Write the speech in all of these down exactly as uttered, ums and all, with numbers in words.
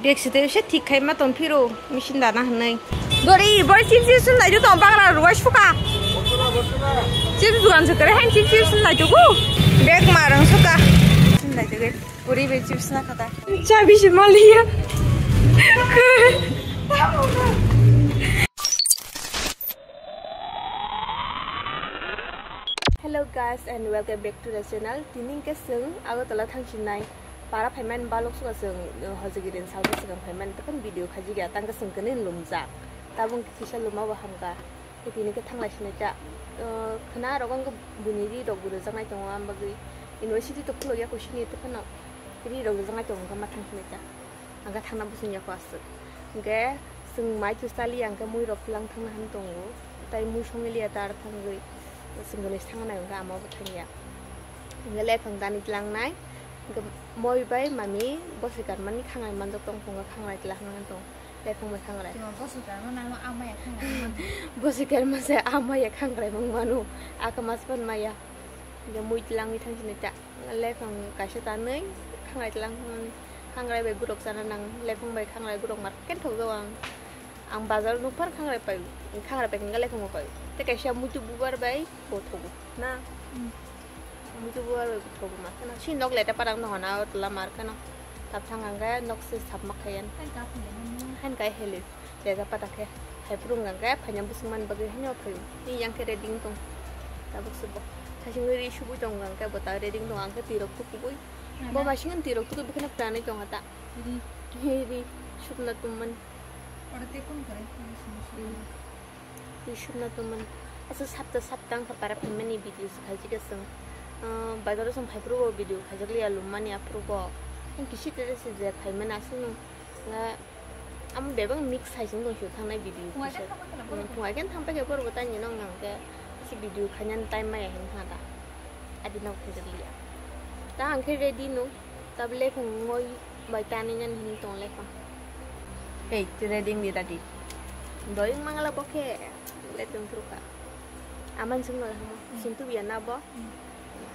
Bag site se thik khai ma tong phiro machine dana hwnwi. Dori, bori chips chips hwn naidu tong bagra ruwa suka. Chips dukan se kare han chips chips hwn naidu ku. Bag ma rang suka. Hwn naidu ke. Puri be chips na khata. Chabi se maliya. Hello guys and welcome back to the channel. Tini ke seng Agartala thangsinai para phaiman balok suka seng, uh, hojagiri salsa sikang phaiman takan video khaji ya tangka seng kene lumjak. Tabung kisa luma bo hamka. Tini ke thanglai sinai cha. Uh, khna rok ang buni ri rok buru jangai tongo am bagwi university to khulo ya ko sini to khna ri rok jangai tongo ma thang sinai cha. Angka thangna busung ya ko aswk. Hingke chwng mai chwng chali angka mui rok lang thangna han tongo. Tai mui songwi liya tar thangwi chwng gwnwi thangna nai angka ama bo thangya. Hingke lephang dani tlangnai. Hingke moi bai mami bosoi karmani khanglai manjak tong phunga khanglai tla hwnna tong. Lephang bai khanglai. Timo bosoi karma nang ama ya khanglai. Bosoi karma se ama ya khanglai mung manu. Aka mas pan maya. Hingke mui tlangwi thang sinai cha. Lephang kaisa tanwi khangrai tlang hwnwi khangrai bai borok chana nang lephang bai khangrai borok mar khe thokjao ang. Ang bazar nukphar khangrai pai khangrai pai khe lephang pai tei kaisa muitu bubar bai bo thogo na. Muitu bubar bai bo thogo mar kheno si nok leta parang no hona o tola mar kheno tap thang ang khe nok se sap ma khayan. Hai kai heli. Lega pata khe hai phuru wngkha khe phaina bwswk man bagwi haino phaio. Ni yang khe ready wng tong. Tabuk se bo thasingwi ri subui tong wngkha khe bo ta ready wng tong ang khe twi rok tukubui. Bo masing twi rok tukubui kheno pranwi tong ta. Ri. He ri subna tongmani. Oro tei phone kare. Ri subna tongmani. Asa sapta sapta wngkha para phaimani video se khaijak khe chwng. Ah, bazar o chwng phai phuru bo video khaijak liya lummani aphuru bo. Ang kisi tere se je phaimani aswk nung. Nga Amo bebak mix hai sing tong sio thangnai video kisa. Thungai khe thang paikha borok bo tani nong nang khe si video khainani time maya hin thang da. Adi nok khaijak liya. Ta ang khe ready no. Tab lephang moi bai tani nani hin tong lephang. Hey, tu ready ngi tadi. Doi mangala bokhe. Letung thruka. Aman sung no hamo. Sintu biya na bo.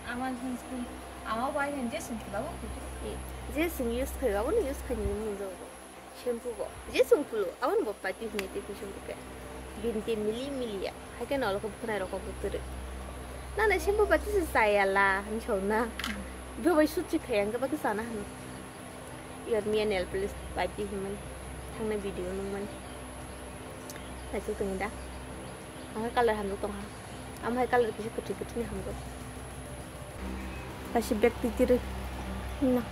Aman sung sung. Ama bai hin je sung thula bo. Je sung use khai abo ni use khai ni mun jo. Shampoo bo je chwng phulu aboni bo pati hwnwi twi shampoo khe bini tei mili mili ya hai khe nolo khe bwkhwnai rok kok kwrwi nana shampoo pati se chaya la hinwi sauna bo bai sut se khaya hwnkhe bakhe chana hwn yor miya nail polish pati hinwi thangnai video nungmani naisuk tongwi da. Ang color hamjak tong ha. Amo hai color kisa kwthwi kwthwini hamjak. Kaisa bag twi twi rw. Na.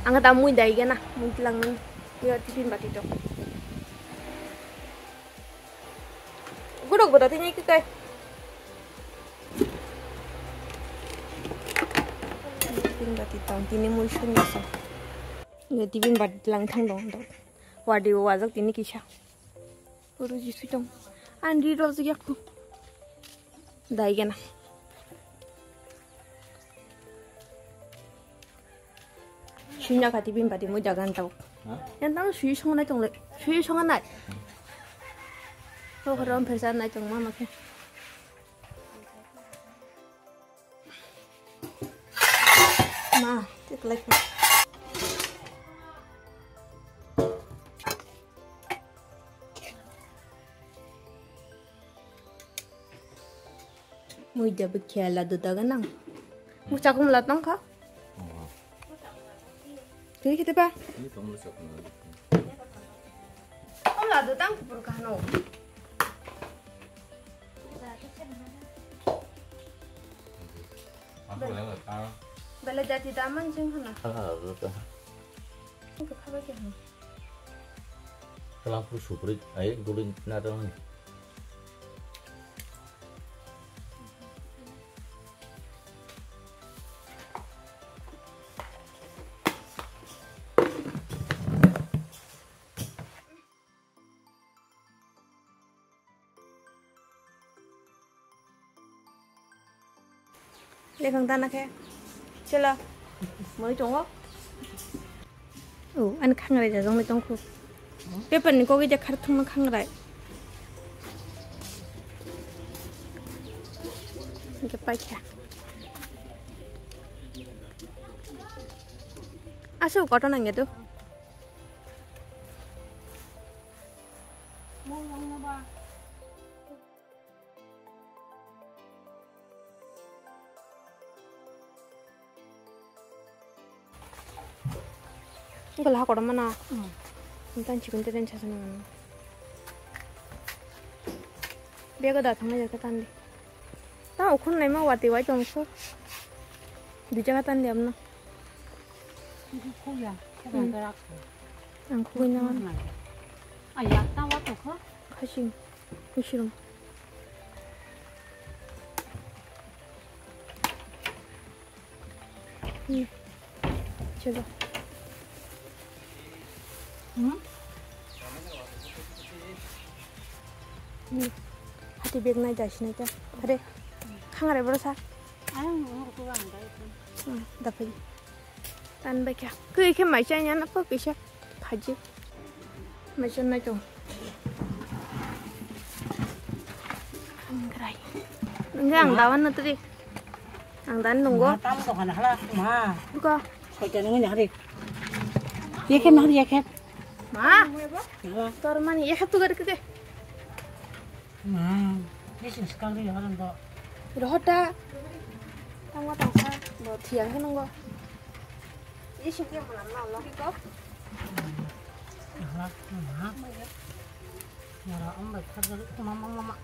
Ang da mui dai gana, mui tlang nang. Yo tiffin bati to. Guruk bwda tini kikai. Tiffin bati tong, tini mui sung yasa. Yo tiffin bati tlang thang dong. Wadi wajak tini kisa. Oro jisui tong. Ang ri rojak yak. Dai gana. Suina kati bini bati mo jagan tau. Ha? Yang tang sui songnai tong le. Sui songnai. Ko korom phersa nai tong mama khe. Ma, tiklai khe. Mui da bikhe la duda ganang. Mui chakum la tong kha. Tini khete pa? Om la do tang kupur kahno. Bela jati daman jeng hana. Kha kha do ta. Kha kha ke hana. Kalang pur supri ai dulin na dong. Lekang tana khe. Chwla. Moi tongo. O, ani khangrai jajak ni tongkhu. Paper ni kogwi de khar thungma khangrai. Hingke paikha. Asuk kotor nangya tu. Engko laha kotor mana. Hmm. Entan chikon teten chasana mana. Bego da thangna jaka tandi. Ta ukhun naima wati wai tongso. Di jaga tandi amna. Kuya, Hmm. Kuya. Ang kuya na. Aya, ta wa to kha. Khasing. Kushirung. Hmm. Chalo. Hmm? Hmm. Hati bag nai jai sinai ta. Hare. Khangare boro sa. Ayang mo ko ang dai. Hmm. Dapai. Tan bai kha. Khe khe mai chai ya na po kisa. Phaji. Mai chai nai to. Angrai. Nang ang dawan na tri. Ang dan nunggu. Ma, tam to kana hala, ma. Buka. Koi ta nunggu nyari. Ye khe nahar ye khe. Ma. Hala. Tor mani ye khe tu gari khe. Ma. Ye sing skang ri haran do. Rohota. Tangwa tangsa. Bo thiang khe nunggu. Ye sing khe malam na Allah ko. Hala, ma. Yara, om bai khar jari, mama, mama.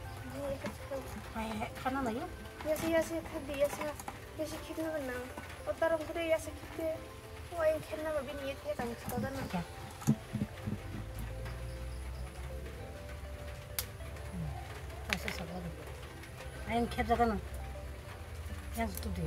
Hai, hai, khana lai. Yasa, yasa, thak di, yasa. Yasa khitna ba nang. O tarom kore yasa khite. O ayang khenna ba bini ye thek ang khita da nang. Ya. Yasa sa ba. Ayang khet jaga nang. Yang tu di.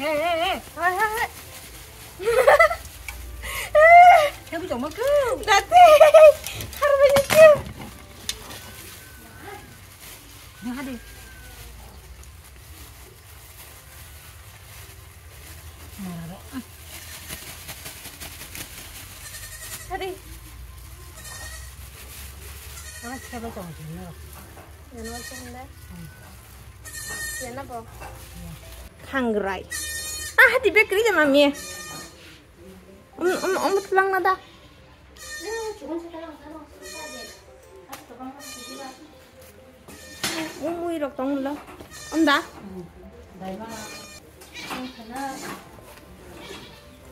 Hey, hey, hey. Hai, hai, hai. Khe bu tongma khe. Dati. Harmani khe. Nah, deh. Hadi. Mana siapa tahu sini? Yang mana sih, Bunda? Yang apa? Hangrai. Ah, di bakery sama Mie. Om, om, om, tulang nada. Umui rok tong lo. Om da?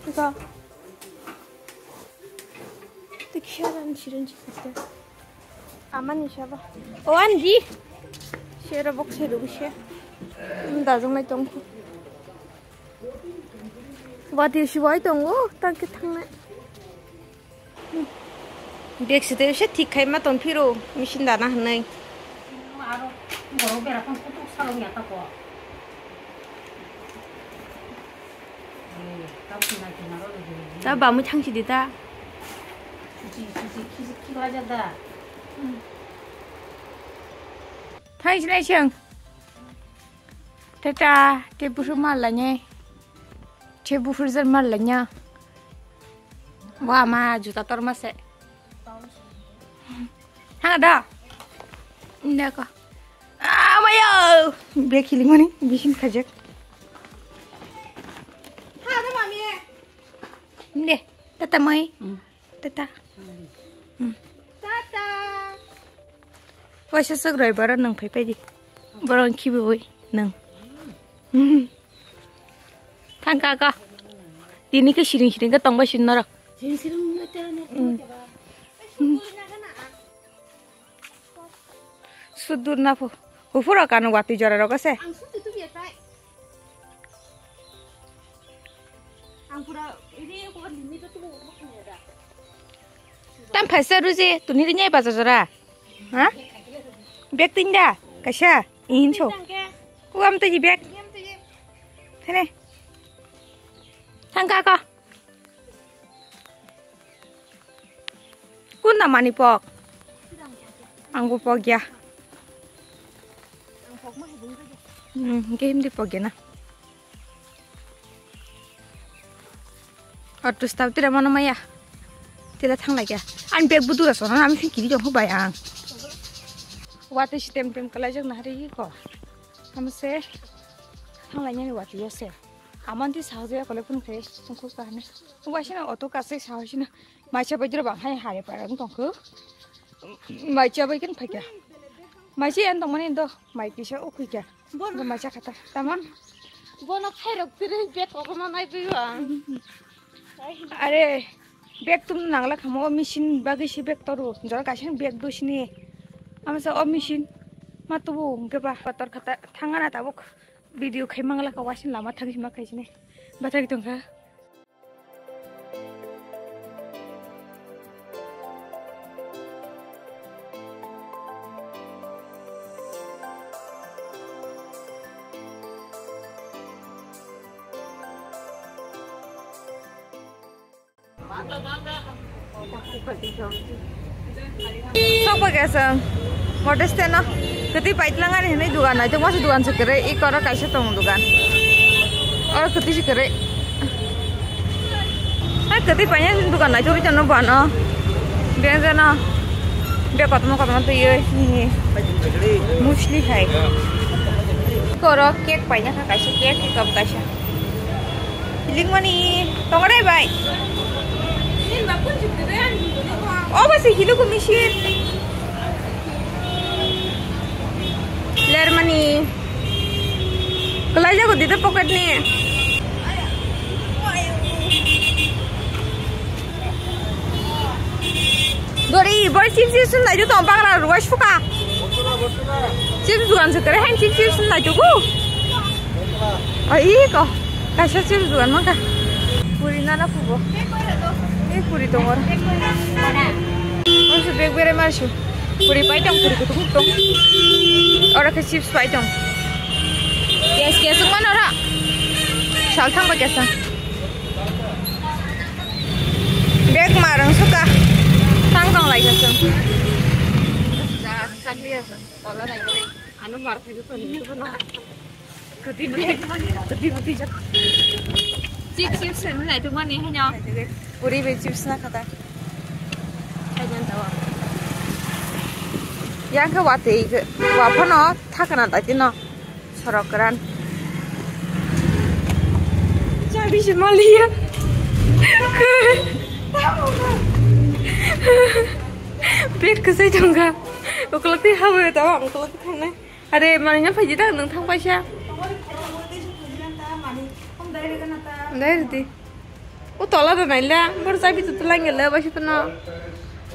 Iko. Tikhiaran chiren chikita. Amani saba. O andi. Sero bok sero bise. Om da jong nai tong. Wati sibai tongo, tangke thangnai. Bag site se thik khai ma tong phiro, machine dana hwnwi. Aro borok bera phang kutuk salong ya tako. Eh, tau kina kina ro lo. Ta bamwi thangsi di ta. Chi, chi, chi, chi, chi, chi, da. Thangsi nai seng. Tata, te busu mal lanye. Che buphur jar mar lanya. Wa ma juta tor ma se. Hanga da. Nda ko. Ah, mayo. Be khiling mani bisin khajak. Ha da mami. Nde. Tata mai. Tata. Hmm. Tata. Waisa suk roi boro nang phai phai di. Boro khibi wi nang. Thangka ka. Tini ke siring siring ke tongba sin norok. Siring siring nang te ne. Hmm. Sudur na pho. Hufura kanu wati jora rogo se. Ang sutu tu ya tai. Ang pura ini ko limit tu mo khanya da. Tam phaisa ruje tuni rinya bazar jora. Ha? Bag tinda kaisa inso. Uam to ji bag. Hene. Thangka ka. Kun na mani pok? Ang bo pok ya. Hmm, game di pok ya na. Auto stop tira mano maya. Tila thang laikya. An bag budu ra sona ami kiri jong bai ang. Wati si tem tem kala jong na hari ko. Ami se thang lai ni wati yo se. Aman ti sahje ko le phun khe sungkhu ka ne. Wa sina auto ka se sahje na. Maisa bai dura bang hai hai para tong ko. Maisa bai ken phakya. Maisa an tong mani do. Mai kisa ukui kya. Bo macha khata. Tamam. Bono khairok tiri bag kok ma nai twi ba. Are bag tum nangla khamo machine bagwi si bag toru. Jora kaisa bag do sini. Ama sa o machine. Ma tubu hwnkhe ba kotor khata thangana tabuk video khai mangla ka wasin lama thang sima khai sini. Bathai tongkha. Sok bai khe chwng motor stand o kwtwi paitlang ani hinwi dugan naitokma se dugan se kwrwi eko oro kaisa tongo dugan oro kwtwi se kwrwi hai kwtwi paina dugan naitogwi tongo bono beng jano bek kotorma kotorma twiwi musli hai eko oro cake paina kha kaisa cake cup kaisa. Hilikmani tongre bai. Obo se hiluku misil. Lermani. Kelai jago dite pocket ni. Dori, bori chips chips nai to bagra ruwa suka. Chips dukan se kare han chips chips nai to ku. Ai ko. Kaisa chips dukan mangka. Puri nana pubo. Ei puri tongor. Oi su bag bere marsu. Puri pai tong puri kutuk tong. Ora ke chips pai tong. Yes yes mana ora. Sal thang ba kesa. Bag marang suka. Tang tong lai kesa. Sakliya. Ola lai. Anu mar thai ko ni ko na. Kati bag, kati kati jak. Chips chips ni nai tu mani hanya. Puri be chips na khata. Kaijan tawa. Yang ke wati ke wapano thakana tati no. Sorok keran. Chabi se maliya. Bag kesai tongka. Ukulati hawe tawa ukulati thangnai. Are manina phaidi da nang thang paisa. Dai ridi. O tola da naila bor chabi tu tulang gela baisi pano.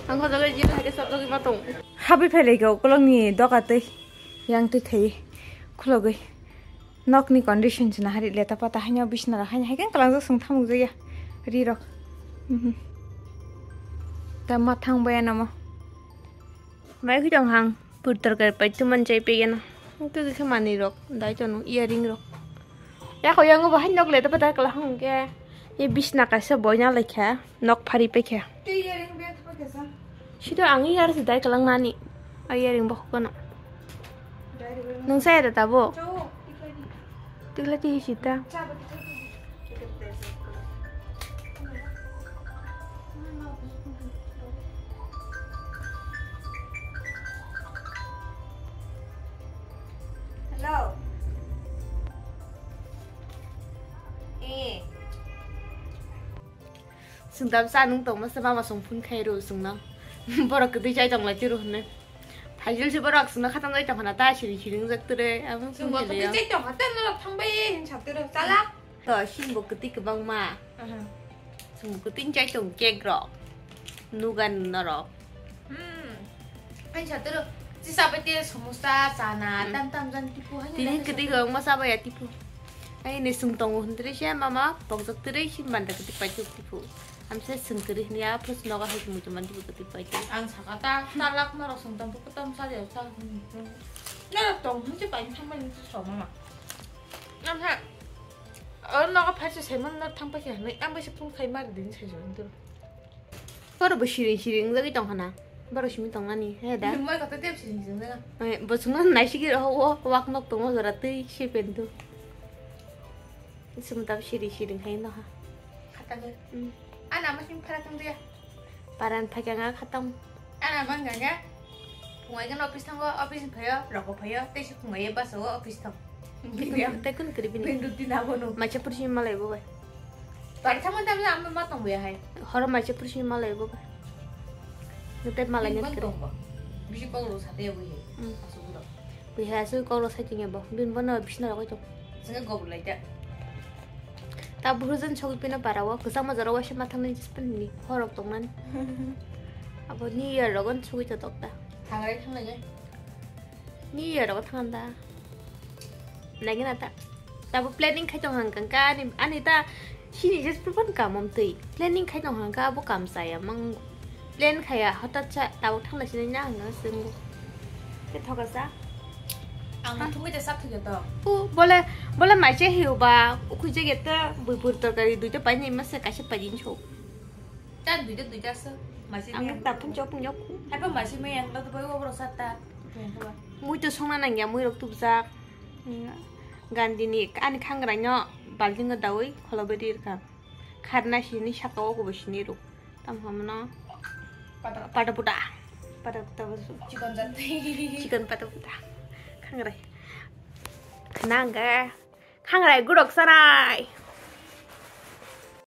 Ang ko jaga jil hake sab jaga matong. Habi phailai ga ukulongni doka tei. Yang twi khai khulogwi nokni condition chwna hari leta pata haino bisna rok haino hai khe kwlangjak chwng thamuk jaya ri rok. Mhm. Ta ma thang baya namo. Mai khe tong hang pur torkari pai tu man chai pegena. Tu khe manwi rok dai tono earring rok. Yako yango bo hai nok leta pata kwla hang khe. Ye bisna kaisa boina laikha. Nok phari paikha. Tei earring bag paikha sa. Sito ang earring se dai kalang nani. A earring bokhok no. Nung saya da tabo. Chao, tiklai di. Tiklai di sita. Cha ba tiklai di. Hello. Eh. Chwng tabsa nung tongma se mama song phone khai rw chwngno. Borok kwtwi chai tong lai tiro hwnwi. Phaisil se borok chwngno khatam jai tong khana ta siring siring jak twrwi abo chwng phone bo khai kwtwi liya. Chai tong kha tei norok thang bai hin sa twrwi chala. To sin bo kwtwi kwbang ma. Aha. Chwng bo kwtwi chai tong cake rok. Nugan norok. Hmm. Ai sa twrwi chisa bai te samosa chana Hmm. tam tam jan tipu hai. Tini kwtwi kwbang ma sa bai ya tipu. Ai ne sung tongo hwndri se mama pokjak twrwi si manda kwtwi paithok tipu. Amse sung kwrwi hwnwi a phus nogo hai muchung manti kwtwi paithok. Ang saka ta ta lak norok sung tong kwtam sa de sa. Norok tong hwnse pai thang bai nung so mama. Amha. O nogo phaisa sai man no thang paisa hwnwi ang bai se phone khai mar din sai jor ndur. Borok bo siring siring wngwi tong khana. Borok simi tongnani he da. Nwng mai kota tep siring siring jaga. Ai, bo chwngno naisigi rw o wak nok tongo jora twi se pentu. Chwng tab siring siring hai no ha. Khata Hmm. Ana masing phara tong dia. Paran phakya nga khatong. Ana man ganya. Phungai gan office thango, office phayo, roko phayo, tei si phungai bus o office thang. Tei kun kri bini. Bin ruti na bono. Macha pursi malai bo bai. Tar thamon tamla amma ma tong ya hai. Horo macha pursi malai bo bai. Nute malai ngut kri. Bisi kok ro sate bo ye. Hmm. Asuk ro. Bihai asuk kok ro sai tingya bo. Bin bono bisna rokoi tong. Sengke gobur lai da. Ta burujan sogwi pino para o, kwchangma jora waisa ma thangnai jispan ni horok tongnani. Abo New Year rogon sogwi to tokta. Thangrai thanglainai. New Year rogo thangda. Naigina ta. Tabo planning khai tong hang kang ka ani, ani ta sini jispan kam om twi. Planning khai tong hang ka abo kam saya mang. Plan khaya hotat sa tabuk thangna sini na ang senggo. Ke thoka sa. Ang thungwi da sap thugya to. U bole, bole mai che hiu ba ukhui je geta bui bur torkari duita pai ni masa kaisa pai din chok. Ta duita duita sa. Masi ang ta phun chok phun chok. Hai pa masi mai ang lo to bai obro sa ta. Mui to songna nang ya mui rok tubjak. Gandini ani khangra no balting o dawi kholo beri rkha. Kharna sini saka o kubo sini ruk. Tam hamno. Pada puta. Pada puta basu. Chicken jat. Chicken pada puta. Khangrai. Khnanga. Khangrai gurok sanai.